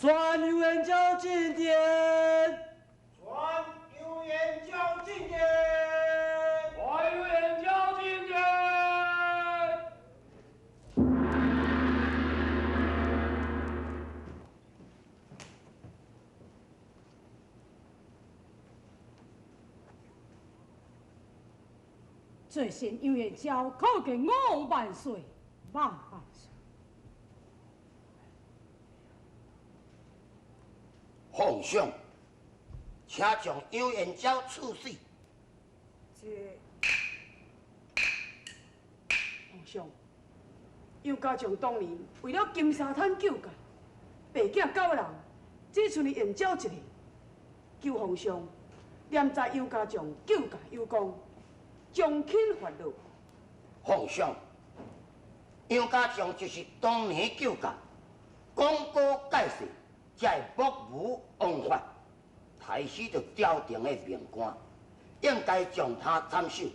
传杨延昭进殿。传杨延昭进殿。传杨延昭进殿。最先杨延昭叩见五万岁，万万岁。皇上，请将杨延昭处死。这皇上，杨家将当年为了金沙滩救驾，白囝九人，只剩你延昭一个。求皇上念在杨家将救驾有功，将轻发落。皇上，杨家将就是当年救驾，功高盖世，才会目无王法，杀死着朝廷的命官，应该将他斩首。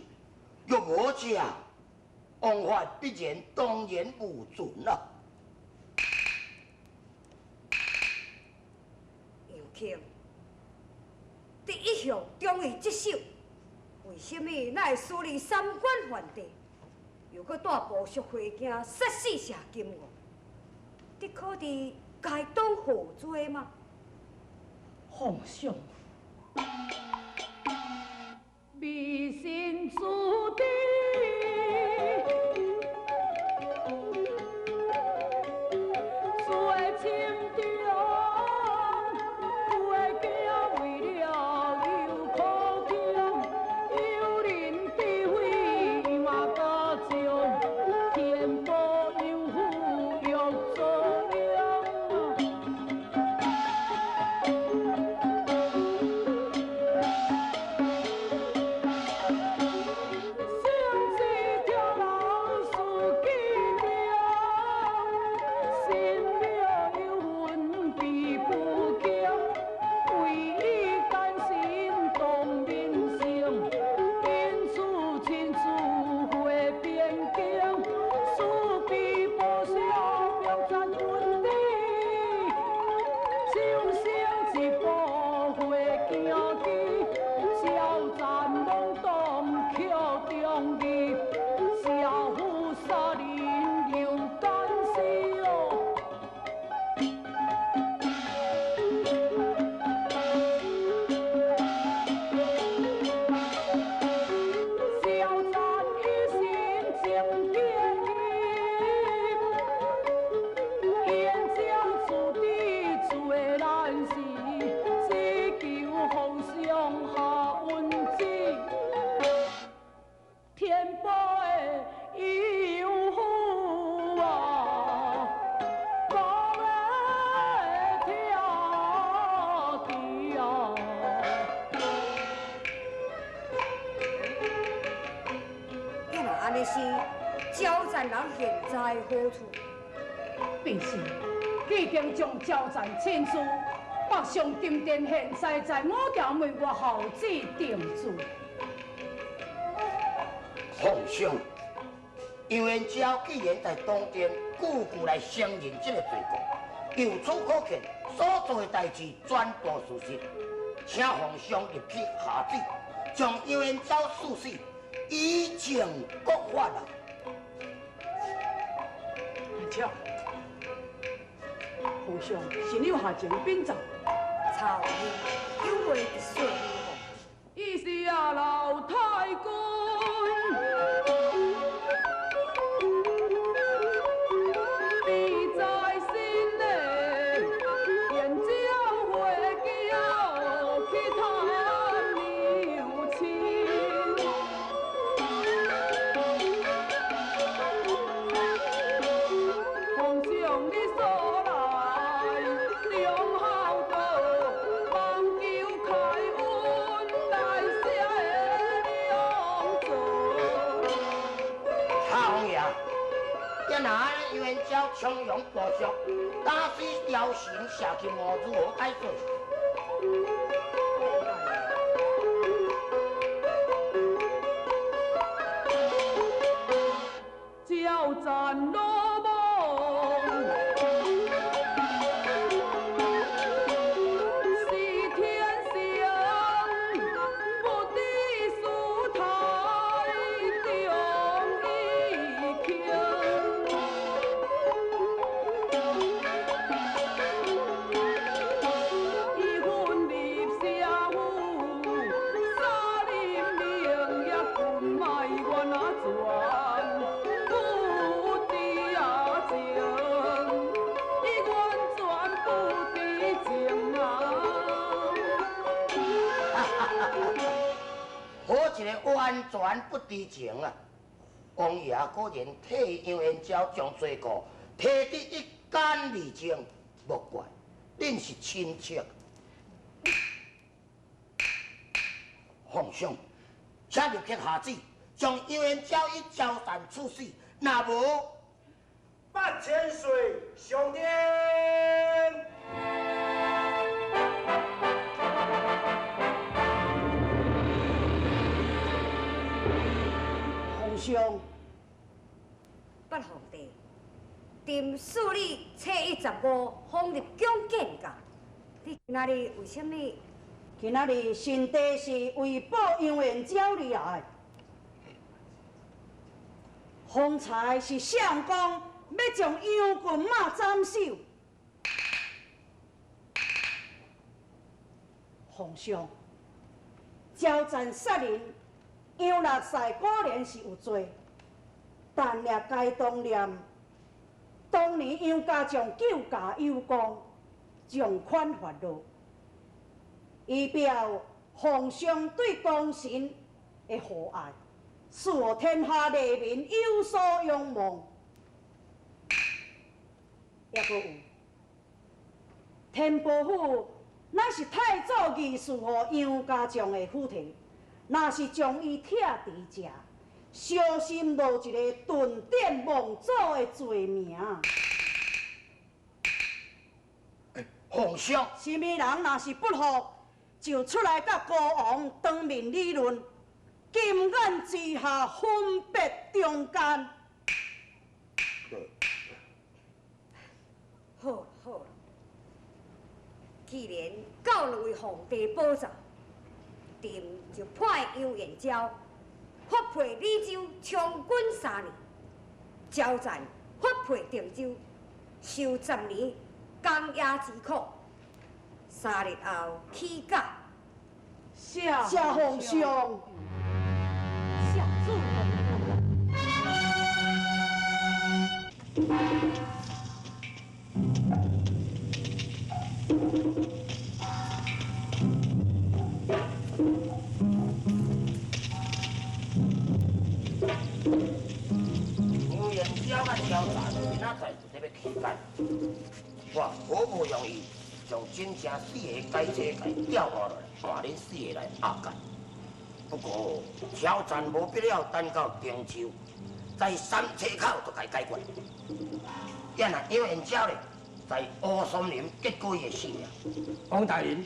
若无这，王法必然当然无存啦。杨卿，你一向忠于职守，为什么哪会私立三官犯地，又阁带部属回京杀死谢金吾？你可知该当何罪吗？皇上，迷信祖地。亲自北上金殿，现在在五条门外候旨定住。皇上，杨延昭既然在东殿句句来承认这个罪过，由此可见，所做的代志全部属实。请皇上入去下旨，将杨延昭处死，以正国法啊！阿皇上，是有下情禀奏。曹英有话直说。伊是啊老太君。从容部属，打死雕神谢金吾如何解释？交战落梦。完全不知情啊！王爷果然替杨延昭将罪过提得一干二净，莫怪恁是亲戚。皇上，请立刻下旨，将杨延昭以招散处死，若无8000岁上殿。皇上，八皇帝，朕赐你册一十五，封入宫见驾。你今仔日为什么？今仔日臣弟是为报杨延昭而来。方才是相公要将杨郡马斩首。皇上，招赞杀人，杨六赛果然是有罪，但也该当念，当年杨家将救驾有功，将款发落，以表皇上对功臣的厚爱，使予天下黎民有所仰望。抑阁有天波府，乃是太祖御赐予杨家将的府邸，若是将伊拆伫遮，小心落一个顿点忘祖的罪名。皇上，啥物人若是不服，就出来佮国王当面理论，金眼之下分别忠奸。好好，既然到两位皇帝保奏，朕就派杨延昭发配李州充军3年，招赞发配定州受10年监押之苦，3日后起驾。谢皇上。谢主公。杨延昭甲招赞今仔载就得欲起解，我好不容易将真正4个改者给调过来，换恁4个来压解。不过招赞无必要等到中秋，在3车口就该解决。也若杨延昭咧，在乌松林结果伊的性命。王大人，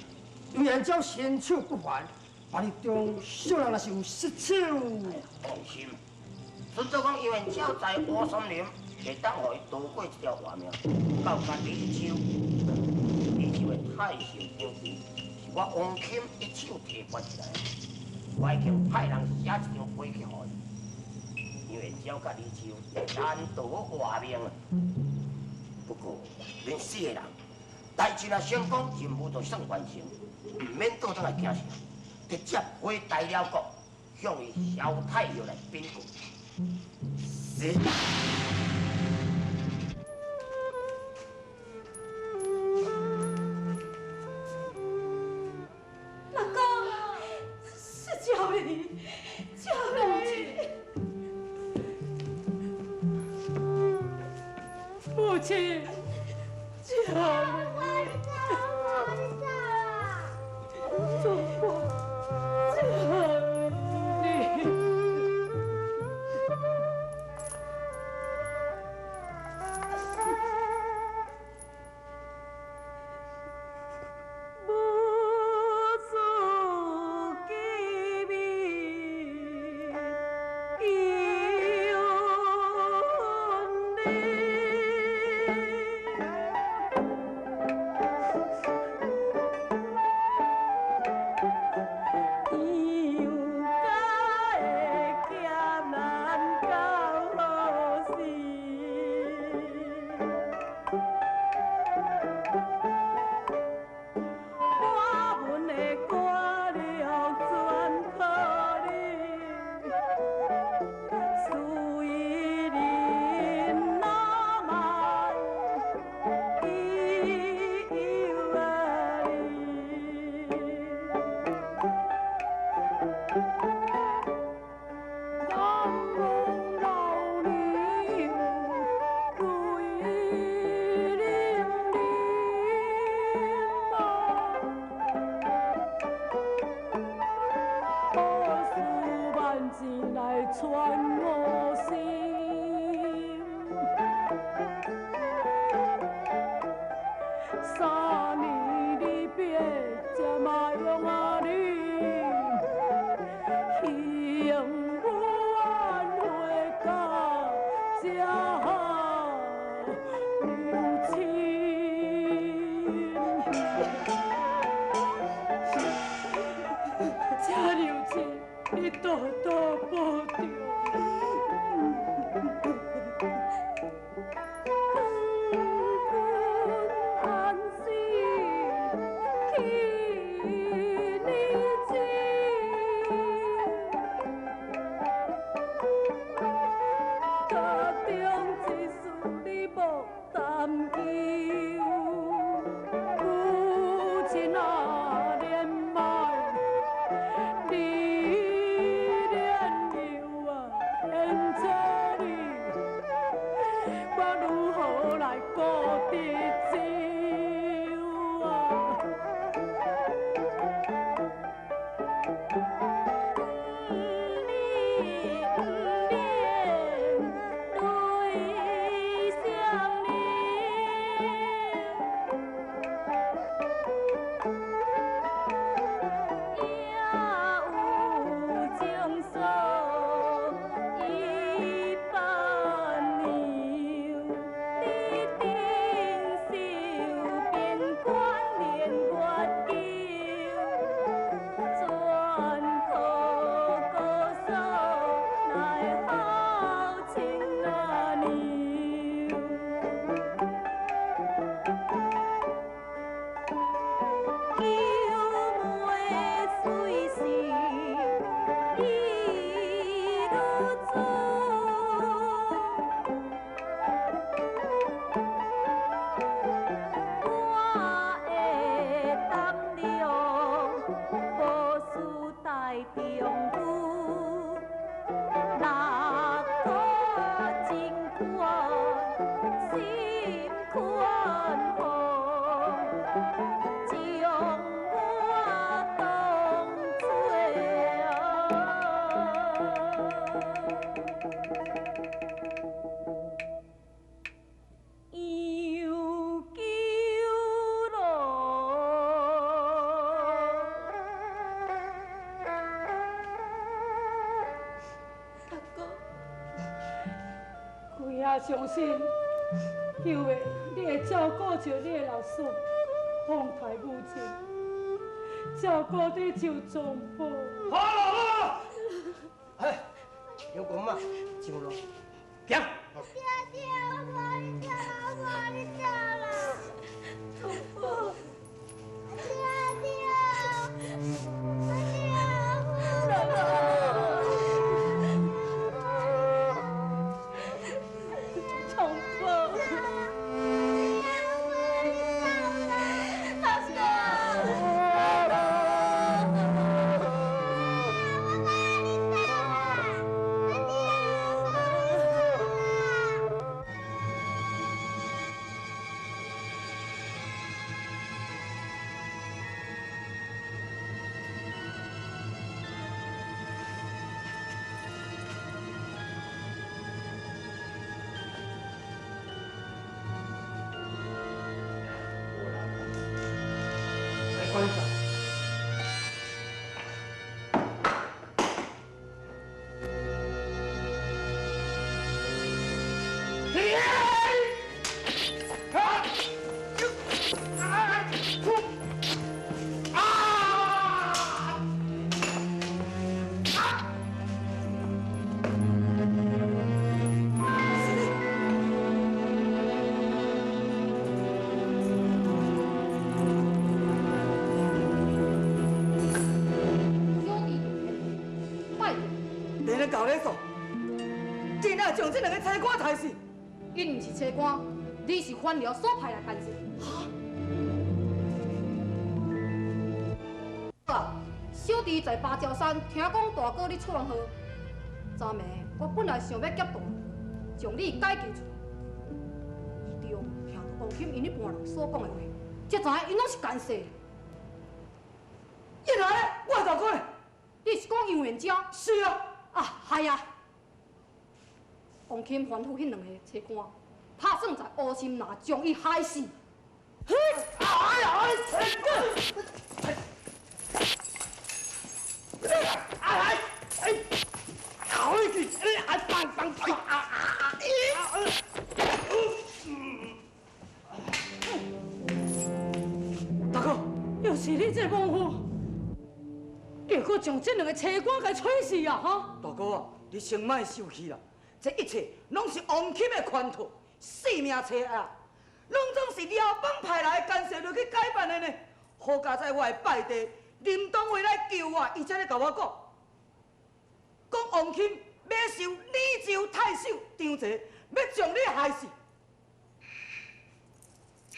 杨延昭身手不凡，万一中小人若是有失手，放心。孙祖讲，杨延昭在乌松林，会当予伊逃过一条活命，到甲李州，李州的太守张飞，是我王钦一手提拔起来的，我已经派人写一张批去予伊。杨延昭佮李州难逃活命啊！不过，恁4个人，代志若成功，任务就算完成，毋免倒转来京城，直接回大辽国，向伊萧太后来禀告。是。老公，是叫你，叫你，母亲，叫你，祖父，叫你。母子见面有礼。三年离别才嘛用啊你，希望有缘会到这娘亲。这娘亲，你多多保重。相信，求袂你会照顾著你的老师，放开母亲，照顾你就总宝。好了好了，哎，杨公啊，上路，行。爹爹，我无你走，我无你走啦。总宝，爹爹，爹爹，将这两个差官杀死。𪜶毋是差官，你是官僚所派来办事。哈！小弟在芭蕉山听讲大哥你出人祸，昨暝我本来想欲劫道，将你解救出来。意中听到王钦𪜶彼伴人所讲的话，才知影𪜶拢是奸细。原来我大哥咧？你是讲杨元璋？是啊。啊，系啊。王钦吩咐彼两个差官，拍算在乌心拿将伊害死。嘿！就是你這个莽夫，你閣將這兩个車官共吹死啊！哈！大哥啊，你先莫受氣啦，這一切攏是王欽的圈套，性命揣啊，攏總是廖邦派來的奸細落去改辦的呢。好佳哉，我的拜弟林東偉來救我，伊才咧共我講，講王欽馬首李州太守張濟欲將你害死。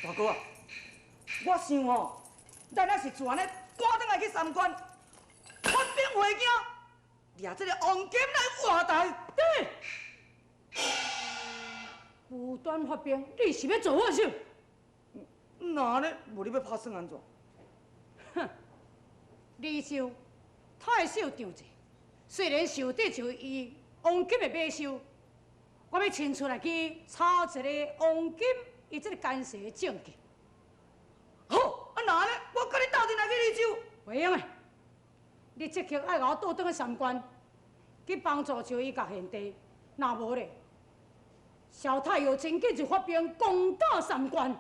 大哥啊，我想吼，咱抑是自按呢趕轉來去三關，發兵回京，掠這个王欽來活台。對，無端發兵，你是欲做我手？那呢？無你欲拍算按怎？哼，李州太守張濟，雖然受得就伊王金的馬首，我欲親出來去查一个王金伊這个奸細的證據。好，啊那呢？我佮你鬥陣來去李州。袂用的，你即刻愛共我倒轉去三關，去幫助石伊佮賢弟。若無咧，蕭太后真緊就發兵攻打三關。